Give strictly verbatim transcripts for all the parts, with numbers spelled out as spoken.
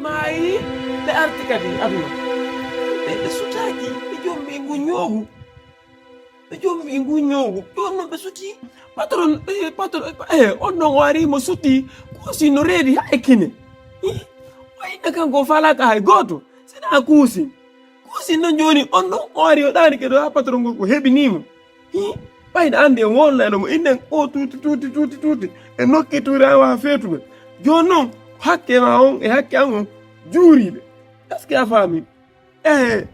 Maayi, ɓe arti kadi aduna. Ɓe, ɓe sutaaki, ɓe jombi ngu ñoogu. Ɓe jombi ngu ñoogu. Jooni noon ɓe suti. Patron, eh, patron, eh, on ɗon o ari mo suti. Kuusi no reedi haa e kine. Ih, o inna kanko o faalaaka hay gooto. Sinaa kuusi. Kuusi noon jooni on ɗon o ari o ɗaani kadi haa patron ngol ko heɓinii mo. Hi, ɓayde anndi en wonnayno mo innen o tuuti, tuuti, tuuti, tuuti. E nokki tuuraama haa feetuɓe. Jooni noon, hakke ma on e hakke am on juuriiɓe. Est-ce que a faami? Eh,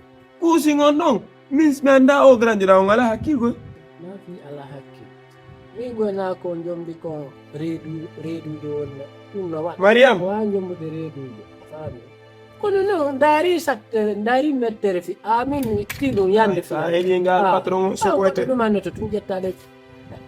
kuusi ngon ɗon. Min, mi anndaa o grandira on alaa hakkil koy. Naa fii alaa hakkil. Min goy naa ko jombi ko reedu, reeduujo wonna. Ɗum no waɗa. Mariam. Waa jombude reeduujo. A faami? Kono noon, ndaari sattere, ndaari mettere fi, amin mi itti ɗum yande fi. A heɗi ngal patron o, ah, sokoyte. Ɗum annoto tun ƴettaade.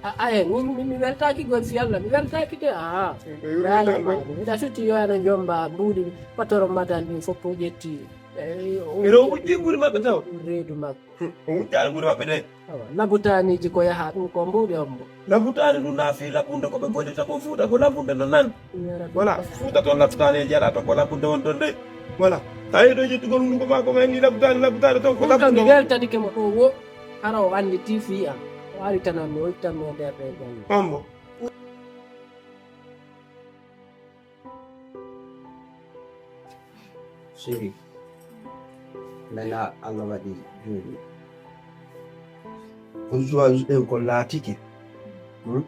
A, a, eh, mi, mi, mi weltaaki gol fi Allah, mi weltaaki de, ah. Ɓe yurmita gol. Miɗa sutti yo ana jomba mbuuɗi, patron madan ɗin fof o ƴetti. Eh, o Ero o wujji guri maɓɓe taw. Reedu makko. O wujjaani guri maɓɓe de. Awa, labutaaniji ko yaha ɗum ko mbuuɗi on mbo. Labutaani ɗum na fii laɓunde ko ɓe gollita ko Fuuta, ko laɓunde no nan. Voilà, Fuuta toon labutaani e jara toon ko laɓunde won toon de. Voilà. Tawi ɗo ƴettugol hunnduko maa ko mayni labutaani, labutaani toon ko ɗum kam mi laɓunde won. Weltanike mo ɗo wo, hara o anndi ti fii am. O ari tan am, mi hoytan mo e nder ɗe janngo. On mbo. Chéri, nana Allah waɗi jooni. Ko joie ɗen ko laatike. Hmm?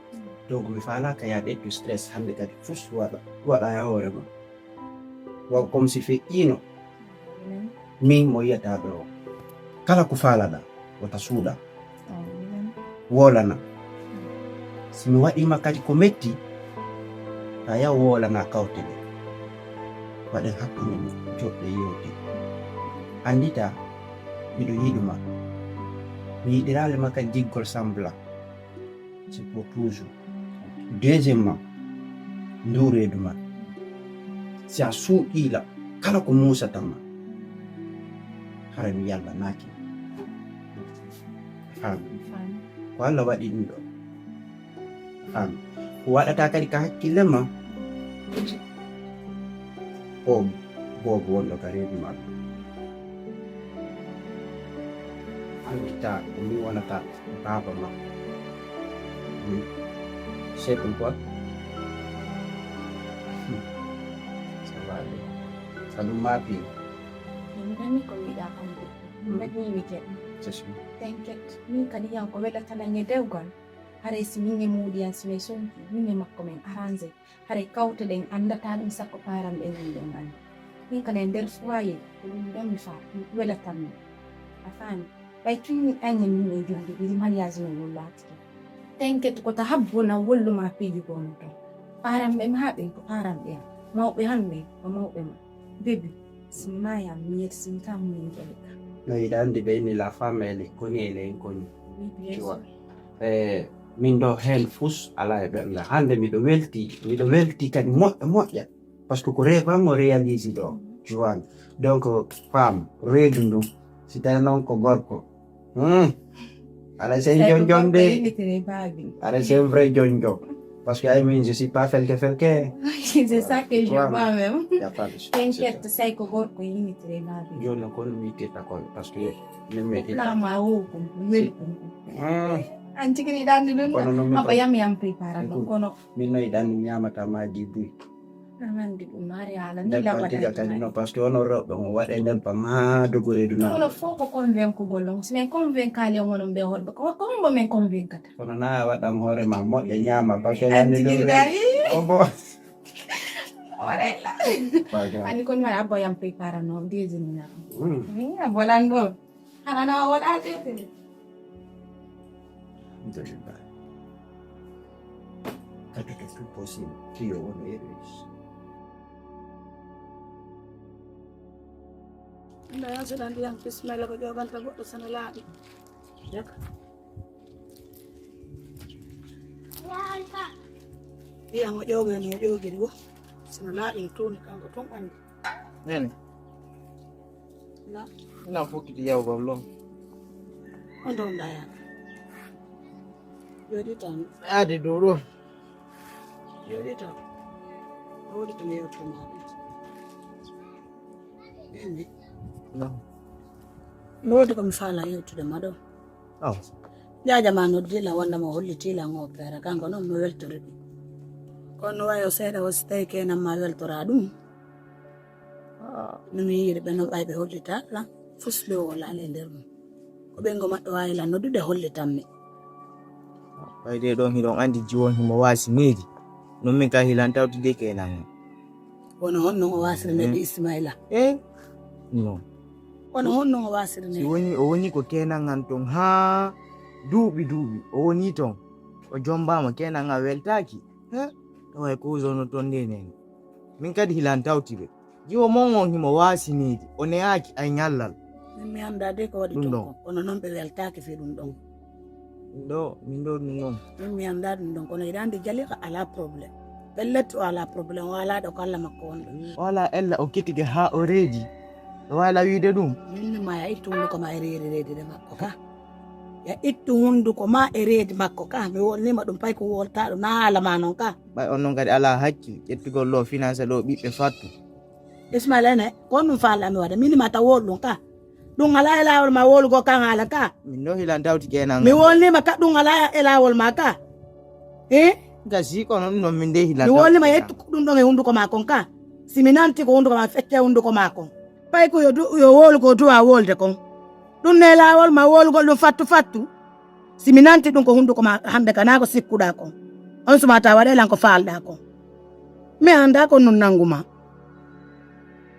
Donc, mi faalaaka ya ƴettu stress hannde kadi fus waɗa, waɗa e hoore ma. Wa comme si feƴƴiino. Min mo yiyata ɗo. Kala ko faalaɗa, wota suuɗa. Wolana. Si mi waɗiima kadi ko metti, a yaw wolana kawte ɗe. Waɗen hakkunde men joɗɗe yewte. Anndita, miɗo yiɗi ma. Mi yiɗiraali ma kadi giggol semblant. C'est pour toujours. Deuxièmement, ndu reedu ma. Si a suuɗiila kala ko muusata ma, hara mi yallanaaki. Faami. Faami. Ko Allah waɗi ɗum ɗo. Faami. Ko waɗata kadi ka hakkille ma. Ko boobo wonɗo ka reedu ma ɗum. Anndita ko mi wonata baaba ma. Hmm. C'est pourquoi? Hmm. Ça va aller. Ka ɗum maapi. Mi nani ko mbiɗa kam. Hmm. Mbaɗni mi keɗ. C'est sûr. T'inquiète. Min kadi yan ko welata lan e dewgal. Haray si min e muuɗi an, si min sonki, min e makko min arrangé. Haray kawte ɗen anndataa ɗum sakko paran ɓe min ɗon anndi. Min kala e nder foyer, ko ɗum ɗon mi fa-, mi welatanmi. A faami? Ɓay tun min ɗan e min e joggi ɗiɗi mariage men ɗum laatike. T'inquiète ko ta habbo na wollu ma piiji gono ton. Paran ɓe ma ɓen ko paran ɓe am. Mawɓe han ɓen ko mawɓe ma. Baby, si mi maaya, mi yettin kam min ƴeewta. No yiɗa anndi ɓe inni la femme elle est connue, elle est inconnue. Oui, bien sûr. Tu vois. Eh, min ɗo heen fus alaa e ɓernde. Hannde miɗo welti, miɗo welti kadi moƴƴa, moƴƴa. Parce que ko rêve am o réalise ɗo. Tu vois. Donc, femme, reedu ndu, si tawi noon ko gorko, Hmm. Aɗa sey jonjon de. Aɗa sey vrai jonjon. Parce que ay min, je suis pas felke felke. C'est ça que je vois même. Y a pas de souci. T'inquiète, say ko gorko yimitireɗa. Jooni noon kono mi yittirta kono parce que min mi yittirta. Lama o ko welcome. Hmm. An tigi ni dan dun. Kono non mi. Apa yam yam prepare ɗum kono. Min no yiɗan mi ñaamata maaji buy. Aman di ɗum hari haala ni. Nelban tiga kadi no, parce que onon rewɓe on waɗe nelban haa dogoreedu nan. Kono fof ko convaincugol on. Si min convaincaali on onon ɓe hoɗɓe, ko, ko hombo min convaincata? Kono na a waɗan hoore ma moƴƴa ñaama, parce que yande ɗum reedu. Obo. Orella. Ani kon mara abbo yam prepare no dizini na. Hmm. Ni abolan ɗo. Hana na wala tete. Alhamdulillah. Kadi ko tout possible. Fiyo wono yeɗoyis. Nda yan seɗan ndiyam bismilla ko ƴoganta goɗɗo sana laaɓi. Jaka. Ndiyam o ƴogani o ƴogiri wo. Sana laaɓi no tuuni kanko tun andi. Nene. Na. Ina fokkiti yaw bab lom. On ɗon ɗaya. Jooɗi tan. Ade dow ɗo. Jooɗi tan. Jooɗi tan yewtoma. No woodi ko mi faala yewtude ma ɗo. Jaaja ma noddi lan wonde mo holliti lan o opere, kanko noon mi weltori ɗum. Kono no wayi o seeɗa o si tawi keenan ma weltora ɗum. No mi yiiri ɓe noon ɓay ɓe hollita lan fus ɓe wolaali e nder mum. Ko ɓeyngo maɓɓe waawi lan noddude hollitan mi. Ɓay de ɗon hiɗon anndi jiwon himo waasi needi. Non min ka hilan tawtide keenan. Kono honno o waasiri needi Ismaila? E? No. Kono honno o waasiri Si needi? woni o woni ko keenan an ton haa duuɓi duuɓi o woni ton. O jombaama keenan an weltaaki. He? Tawa e ko uzono ton nde nene. Min kadi hilan tawtide. Jiwo mon on himo waasi needi. O neyaaki ay ñallal. Min mi anndaa de ko waɗi Ɗum ton ɗon. Kon. Kono noon ɓe weltaaki fii ɗum ɗon. Ɗo min ɗo ɗum ɗon. Min mi anndaa ɗum ɗon kono hiɗa anndi Jalika alaa problème. Pellet o alaa problème o alaa ɗo ko Alla makko wonɗo. O alaa ella o ketike haa o reedi. O waala wiide ɗum. Min mi ma ya ittu hunduko ma e reedi reedi de makko ka. Ya ittu hunduko ma e reedi makko ka. Mi wolnima ɗum pay ko woltaɗo na haala ma noon ka. Ɓay on noon kadi alaa hakkil ƴettugol ɗo finance ɗo ɓiɓɓe fattu. Ismaila ene ko ɗum faala mi waɗa min ma ta wol ɗum ka. Ɗum alaa e laawol ma wolugo kan haala ka. Min ɗo hilan tawti keenan. Mi wolnima ka ɗum alaa e laawol ma ka. Eh? Gasi kono ɗum ɗon min de hilan. Mi wolnima yettu ɗum ɗon e hunduko ma kon ka. Si mi nanti ko hunduko ma fecce hunduko ma kon. Pay ko yo du- yo wolu ko duwa wolde kon. Ɗum ne laawol ma wolugol ɗum fattu fattu. Si mi nanti ɗum ko hunduko ma hande ka naa ko sikkuɗa kon. On suma ta waɗe lan ko faalɗa kon. Mi anda ko nun nanguma.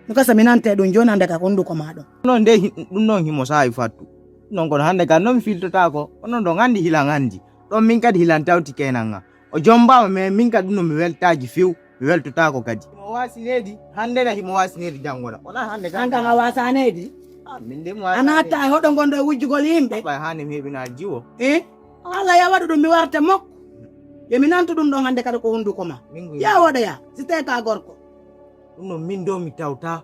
Mi kasa mi nante ɗum joni hande ka hunduko ma ɗon. Non de hi- ɗum non himo saawi fattu. Non kono hande ka non mi filtotako. Onon ɗon andi hilan andi. Ɗon min kadi hilan tawti kenan nga. O jombaama mais min kadi ɗum no mi weltaaki few. Mi weltotaako kadi. Himo waasi needi hande na himo waasi needi janngo na. Wona hande ka. An kan a waasa needi. Ah, min de mi A natta e hoɗo gonɗo e wujjugol yimɓe. Ɓay hande mi heɓinaa jiwo. Eh? Ala ya waɗu ɗum mi warta mok. Yo mi nantu ɗum ɗon hande kadi ko hunduko ma. Min ngu- Ya waɗa ya. Si tawi ka gorko. Ɗum non min do mi tawta.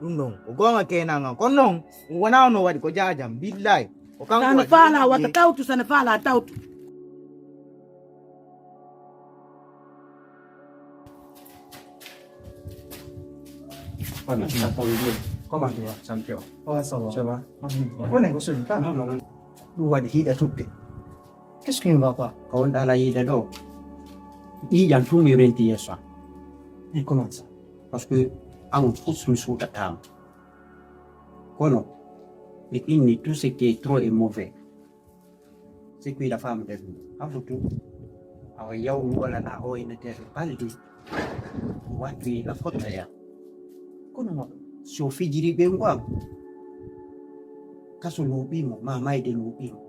Ɗum non ko goonga kenan nga. Kono non ɗum wona ono waɗi ko jaajam billahi. O kanko Sane waɗi faala ɗum wata ni. Tawtu sane faala tawtu. Voilà, ça tombe bien. Comment tu vas, champion ? Ouais, ça va. Ça va ? On est reçu, pas ? Non, non, non. Ɗum waɗi hiiɗa tuɓɓe. Qu'est-ce qui ne va pas ? Ko wonɗa ala yiide ɗo. Ƴiiƴan tun mi renti yeeso an. Mais comment ça ? Parce que an fof mi suuɗataama. Kono ɓe inni tout ce qui est trop et mauvais. Si ko yiɗa faamude ɗum. Abutu awa yaw mi wala na o ina ter baldi. Wattu yiɗa fotta ya. Kono ma Si o fijiri ɓeyngu am, kaso luuɓiimo, ma mayde luuɓiimo.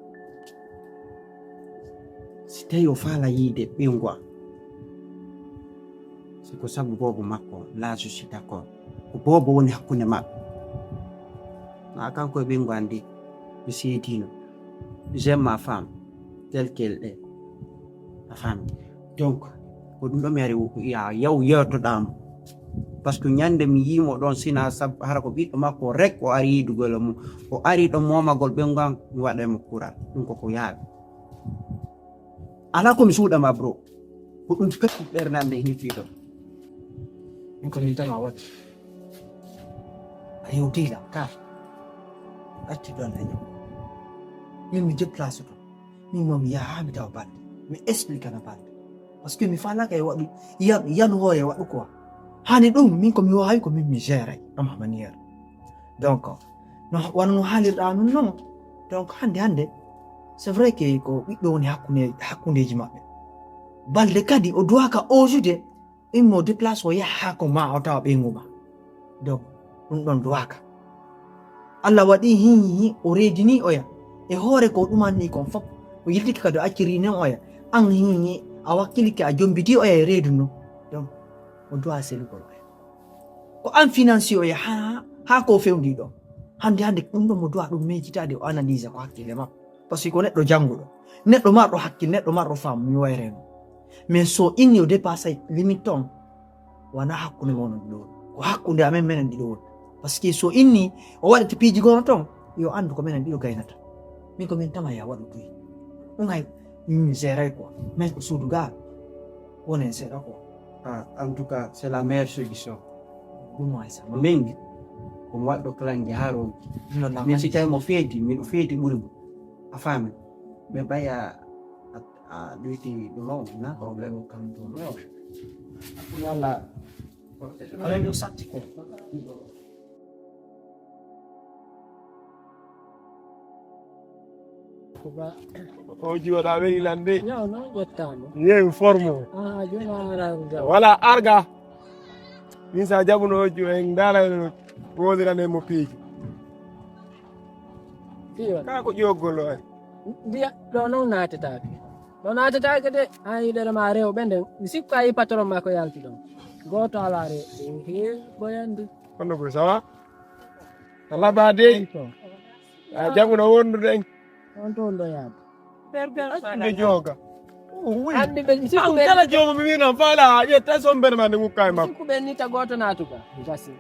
Si tawi o faala yiide ɓeyngu am, si ko sabu boobo makko, là je suis d'accord. Ko boobo woni hakkunde maɓɓe. Ma kanko e ɓeyngu am de, ɓe seediino. J'aime ma femme, telle qu'elle est. A faami. Donc ko ɗum ɗo mi ari ya yaw yewtoɗamo. Parce que ñande mi yiimo ɗon sina sab hara ko ɓiɗɗo makko rek o ari yidugol e mum. O ari ɗo momagol ɓengu am mi waɗa mo kural. Ɗum koko yaaɓi. Ala ko mi suuɗama bro. Ko ɗum peppu ɓernande hitiɗo. Min ko min tama waɗi. A yewtila ka. Acci ɗon a ñaw. Min mi déplace ɗum. Min mo mi yaha mi tawa balɗe. Mi explique na balɗe. Parce que mi falaka e waɗu yan yan hoore waɗu quoi. Hani ɗum min ko mi wawi ko min mi gérer am ha manière. Donc no wano no haalirɗa nun non. Donc hande hande c'est vrai que ko ɓiɗɗo woni hakkunde hakkundeji maɓɓe. Balde kadi o duwaka ojude immo déplace o yaha ko ma o tawa ɓeyngu ma. Donc ɗum ɗon duwaka. Allah waɗi hihi o reedini oya e hoore ko ɗumanni kon fof. O yiltiki kadi o acciri nen oya an hihi a wakkilike a jombiti oya e reedu ndun. Donc o duwa selugol oya. Ko an financi oya ha ha ko fewndi ɗon. Hande hande ɗum ɗon mo duwa ɗum mejitade o analyse ko hakkille makko. Parce que ko neɗɗo jannguɗo, neɗɗo marɗo hakkil, neɗɗo marɗo faamu mi wayreno. Mais so inni o dépassay limite ton, wona hakkunde mon on ɗiɗo woni, ko hakkunde amen menen ɗiɗo woni. Parce que so inni o waɗata piiji gono ton, yo anndu ko menen ɗiɗo gaynata. Min ko min tama ya waɗu duy. Ɗum hay min mi géray quoi. Mais ko suudu ga wonen seeɗa quoi. Ah, en tout cas c'est la meilleure solution. Ɗum hay sa Min Ko mi waɗɗo kalanji haa roogi. Min si tawi mo feeti, miɗo feeti ɓuri mo. A faami? Ɓe ɓaya a, a ɗoyti ɗum o, na problème o kam ɗum o. Yalla, alay ɗo satti ko. Ko ba, o jiwoɗa weli lande. Ñaw no ƴettano. Yewi forme o. Ah, jona aranga. Wala arga. Min sa jaɓuno o jiwo en dala no wodirane mo piiji. Fiyo. Ka ko ƴoggol o ay. Ndiya ɗo non naatetaake. Ɗo naatetaake de, an yiɗere ma rewɓe nden. Mi sikku a yi patron ma ko yalti ɗon. Gooto ala re. Ehe, boyandi. Kono ko sawa? Alaba dey. Ko. A jaɓuno wondude en. On to ndo yaade. Accude jooga. Oh, oui. Andi ɓe, mi sikku An ɓe kala joogo mi wiino faala a ƴetta sombere ma nde ngukka e makko. Sikku ɓe nita gooto naatuka. Gasi.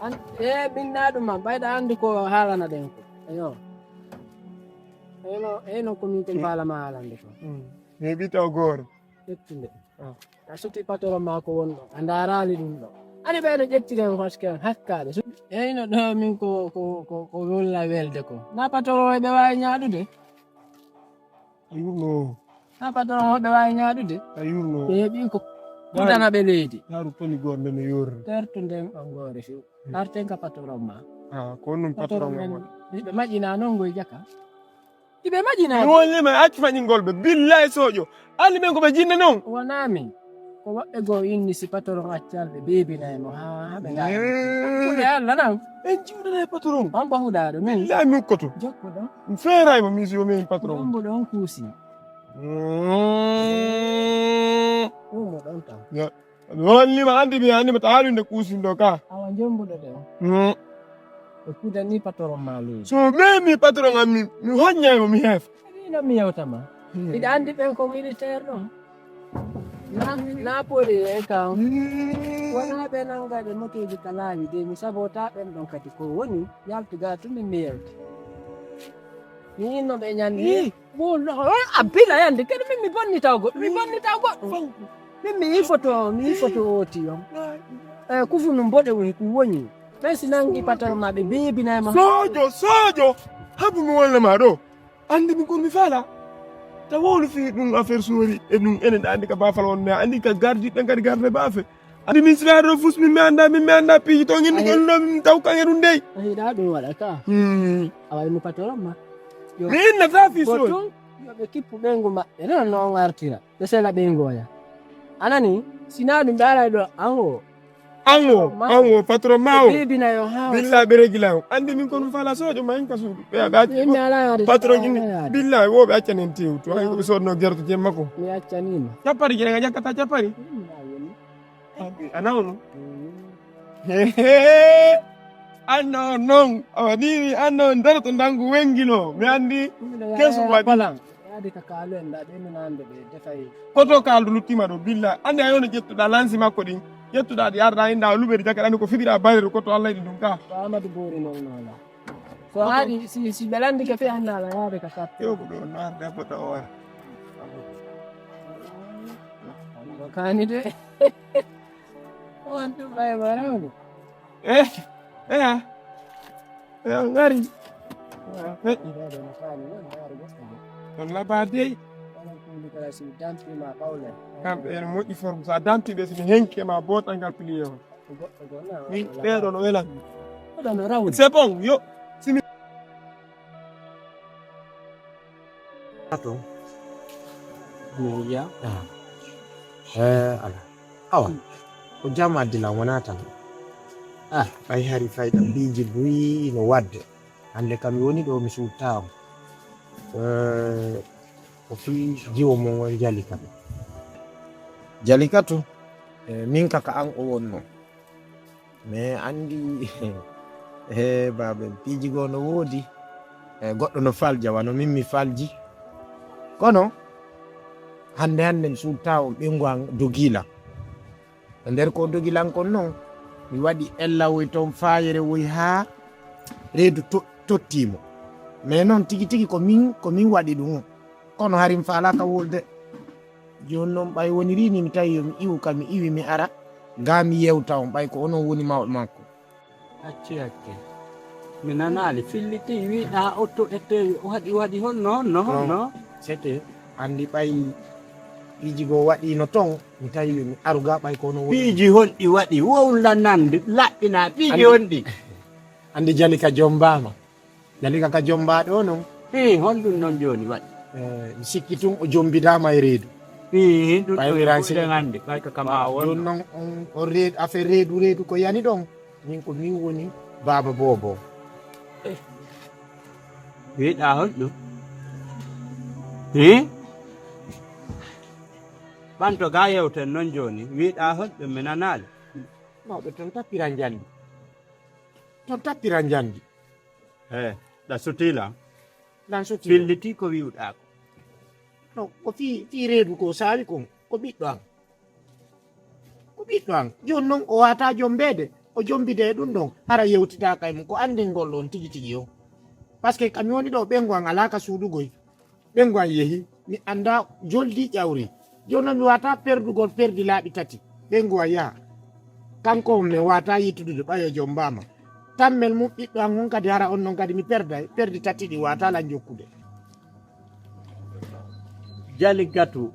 An, e, ɓinna ɗum ma, ɓayda andi ko haalana ɗen ko. Eyo. Eno, eno ko min ken faala ma haalande ko. Mm. Mi ɓita o gooro. Ƴettunde. Ah. A suti patron ma ko wonɗo. A ndaaraali ɗum ɗo. Ani ɓe no ƴettire en hoske on hakkaade. Su-, eyno ɗo min ko, ko, ko, ko wolla welde ko. Na patron o ɓe waawi ñaaɗude? A yurno. Na patron o ɓe waawi ñaaɗude? A yurno. Ɓe heɓi ko kudana ɓe leydi. Daaru toni goonde no yorri. Tertu nden on goore few. Hmm. Arten ka patron ma. Ah, ko nun patron ma. Ɓe maƴina non ngoy jaka. Iɓe majina. Mi wonlima accu fañingol ɓe. Billahi soƴo. Andi ɓen ko ɓe jinne non. Wonaa min. Ko woɓɓe goo inni si patron accal ɓe beebinay mo haa ɓe ngaɗa. Eh. Kuɗe Allah nan. En jiwdana e patron. On ko huɗaaɗo min. Billahi mi ukkoto. Jokkuɗo. Mi feeray mo min si o min patron. Jombuɗo on kuusi. Mm. Ɗum mo ɗon tan. Ya. Mi wallima, andi mi, andi mi tawi nde kuusin ɗo ka. Awa jombuɗo ɗo. Mm. Ɓe kudani patron ma leydi. So memi patron am mi, mi hoññay mo mi heefa. Ino mi yewtama. Mm. Miɗa andi ɓen ko militaire ɗon. Na, na poli e kam. Mm. Wona ɓe nanga ɓe motoji ka laawi de mi sabota ɓen ɗon kadi ko woni yaltu ga tumi mi yewti. Mi inno ɓe ñande. Ih. Bon, no, a bila yande, kadi min mi bonnita goɗɗo, mi bonnita goɗɗo. Min mi ifoto, mi ifoto oti on. Eh, kufu num boɗe woni ku woni. Ɓen si nangi patron ma ɓe beebinay ma. Sojo, sojo, habu mi wonle ma ɗo. Andi mi kon mi fala. Ta wolu fi ɗum affaire sori e ɗum enen ɗa andi ka bafal on ne, andi ka gardi ɓen kadi garde bafe. Andi min sila ɗo fus min mi anda, min mi anda piiji to ngin ɗum ɗo min taw kange ɗum dey. Ayi ɗa ɗum waɗa ka. Hmm. Awa mi patron ma. Yo. Mi inna ta fi so. Yo ɓe kippu ɓengu maɓɓe non non artira. Ɓe sela ɓengu oya. Anani sina ɗum ɓe alay ɗo ango. Ango, ango patron ma o. Bibina yo hawa. Billa ɓe regila o. Andi min kono fala sojo ma en kasu. Ɓe ɓe acci. Patron gini. Billa wo ɓe acca nen tew. To ay ko sodno gerto jemma ko. Mi accanima. Capari jere nga jakkata capari. Ana ono. Hehe. Anno non. Awa ni anno ndar to ndangu wengino. Mi andi kesu wadi. Yaade ka kaalu en da ɓe nande ɓe defay. Koto kaldu luttima ɗo billa andi ay ono ƴettuɗa lansi makko ɗin. Ƴettuɗa ɗi arda inda luɓeri jakaɗani ko fiɗiɗa bareru koto Allah yiɗi ɗum ka. Ko Amadou Bori non nola. So haɗi si si ɓe landi ke fe annala yaade ka katte. Yo ko ɗo narde fota o wara. Kani de. On ɗum ɓay warawde. Eh, eh, eh, ngari. On laba dey. Kamɓe ene moƴƴi forme so a dampi ɓe simi henki e ma botal ngal pilier on. Min ɓeɗo no welan. C'est bon yo. Simi. Ato. Miya. Eh, ala. Awa. Ko jam addi lan wona tan. Ah, ɓay hari fayda mbiiji buy no wadde. Hande kam mi woni ɗo mi suuttaama. Eh, ko fii jiwo mon on jali kam. Jali ka to. Eh, min ka ka an o wonno. Mais andi he baɓe piiji goo no woodi. E goɗɗo no falja wano min mi falji. Kono hande hande mi suuttaama ɓengu an dogilan. E nder ko dogilan kon non mi waɗi ellawoy ton faayere woy haa reedu to- tottiimo. Mais non tigi tigi ko min ko min waɗi ɗum. Kono hari mi faalaaka wolde. Jooni non ɓay woniri ni mi tawi yo mi iwu ka mi iwi mi ara ga mi yewta on ɓay ko onon woni mawɗo makko. Acce, acce. Mi nanaali, filliti, wiɗa o to ete, waɗi, waɗi, honno, honno, honno? Sete, anndi ɓay piiji goo waɗiino ton, mi tawi mi aru ga ɓay kono woni. Piiji honɗi waɗi, wowla nande, laɓɓina, piiji honɗi? Anndi Jalika jommbaama. Jalika ka jommbaa ɗoo non. Hii, honɗum non jooni waɗi? Eh, mi sikki tun o jommbidaama e reedu. Hii, ɗum ɗo Ɓay mi ransi- ɗen anndi, ɓay ko kama wonno. Jooni non on, on reedu, affaire reedu, reedu ko yani ɗon. Min ko min woni baaba boobo. Wiɗa honɗum? Hii? Ɓanto ga yewten non jooni, wiɗa honɗum mi nanaali? Mawɓe ton tappira njandi. Ton tappira njandi. He, ɗa sutila. Lan sutila. Filliti ko wi'uɗa ko. No, ko fii fii reedu ko saawi kon, ko ɓiɗɗo an. Ko ɓiɗɗo an. Jooni non o waata jombeede, o jombide e ɗum ɗon, hara yewtitaaka e mum, ko anndingol ɗon tigi tigi o. Parce que ka mi woni ɗo, ɓeyngu an alaa ka suuɗugol. Ɓeyngu an yehi, mi anndaa joldi ƴawri. Jooni non mi waata perdugol perdi laaɓi tati. Ɓeyngu an yaha. Kanko on mi waata yittudude ɓay o jombaama. Tammel mum ɓiɗɗo an on kadi hara on non kadi mi perday, perdi tati ɗi waata lan jokkude. Jali gatu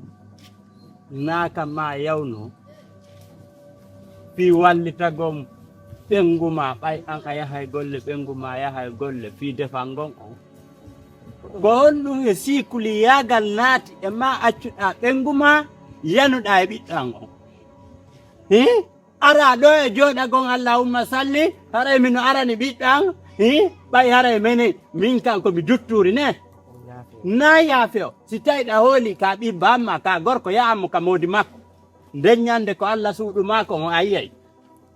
naaka ma yawno fii wallitagol ɓeyngu ma ɓay an a yahay golle ɓeyngu ma yahay golle fii defangol on. Ko honɗum e sikuliyaagal naati e ma accuɗaa ɓeyngu ma yanuɗaa e ɓiɗɗo an on? Hii? Ara ɗo e jooɗagol allahumma salli haray mino arani ɓiɗɗo an? Hii? Ɓay haray mene min kan ko mi dutturi ne? Na yaafe o si tawi ɗa hooli ka ɓi bamma ka gorko yahammo ka moodi makko. Nden ñande ko allah suuɗu maako on a yiyay.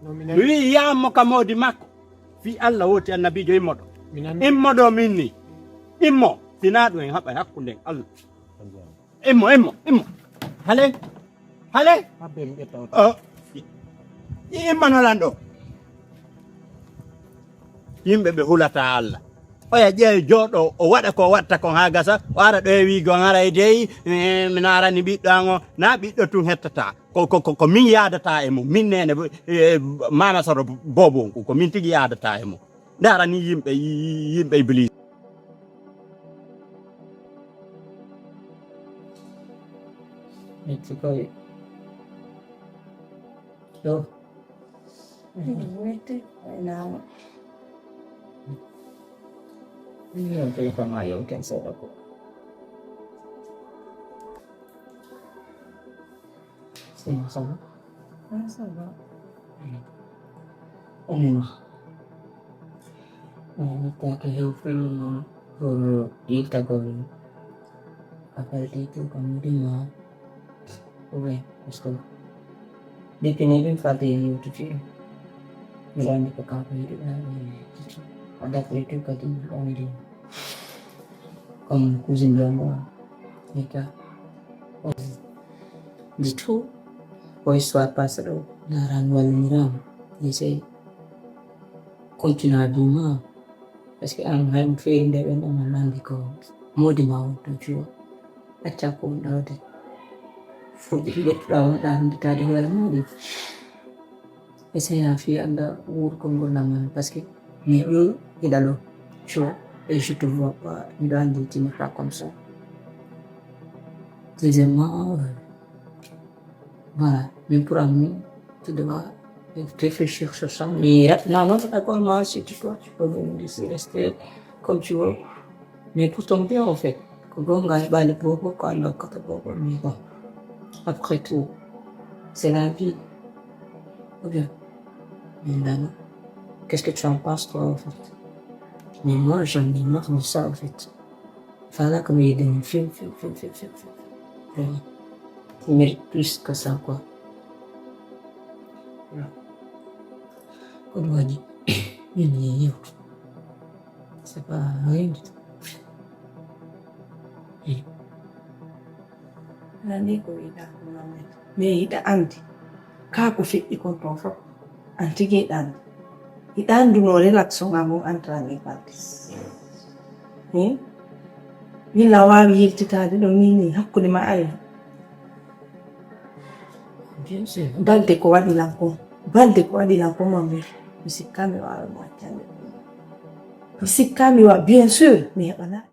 Mi wi'i yahammo ka moodi makko. Fii allah wooti annabiijo immoɗo. Immoɗo min ni. Immo. Sinaa ɗum en haɓay hakkunden allah. Immo, immo, immo. Hale. Hale. Immanolan ɗo. Yimɓe ɓe hulata allah. Oya ƴeew jooɗo o waɗa ko watta kon haa gasa o ara ɗo e wiigo haray dey. Mi naarani ɓiɗɗo an o na ɓiɗɗo tun hettata. Ko min yaadata e mum min nene mama soro boobo on ko min tigi yaadata e mum. Ndaara ni yimɓe yimɓe iblis. Metti koy ɗo. Metti koy naama. Min yewtere kam a yewten seeɗa ko. Sima sama. Ah, ça va. Amina. Amina ta ka hew fulu no horo ita ko. Apal itu kamu di ma. Owe, esko. Di pini bin fati ni ututi. Mirani ko ka ko hidu na ni. Ada ko itu ka di on di. Comme cousine de moi. Ita. Ditu ko histoire passé ɗo ndaran wallinirama. Essaye continue a duma. Parce que an hay mo feeri nde ɓen ɗon a nandi ko modi ma on to juwa. Acca ko on ɗawde. Fof ɗi ɗettuɗa on ɗa handitade hoore ma ɗi. Essaye à faire anda wuur ko ngol namani parce que mi ɗo hiɗa ɗo. Tu vois, et je te vois pas, miɗo andi tu n'es pas comme ça. Deuxièmement, euh, voilà, mais pour ami tu dois réfléchir sur ça. Mais non, non, d'accord, moi si tu dois tu peux même laisser rester comme tu veux. Mais pour ton bien en fait. Ko gonga e ɓaali bobo ko Allah kata bobo mais bon. Après tout, c'est la vie. Ou bien, mais là, qu'est-ce que tu en penses toi en fait? Mais moi j'en ai marre de ça en fait. Voilà comme il est devenu film, film, film, film, film, film. Vraiment. Il mérite plus que ça quoi. Voilà. Comme on dit, il est C'est pas rien du tout. Nani ko yiɗa ko mamet mais yiɗa andi ka ko feƴƴi kon ton fof an tigi yiɗa andi yiɗa anduno relaxon an on entrani balde min la wawi yiltitade ɗo nini hakkude ma ayna Bien sûr. Balde ko waɗi lan kon. Balde ko waɗi lan kon mamet. Mi sikka mi wawa mi accande. Mi sikka mi wawa, bien sûr, mi heɓana.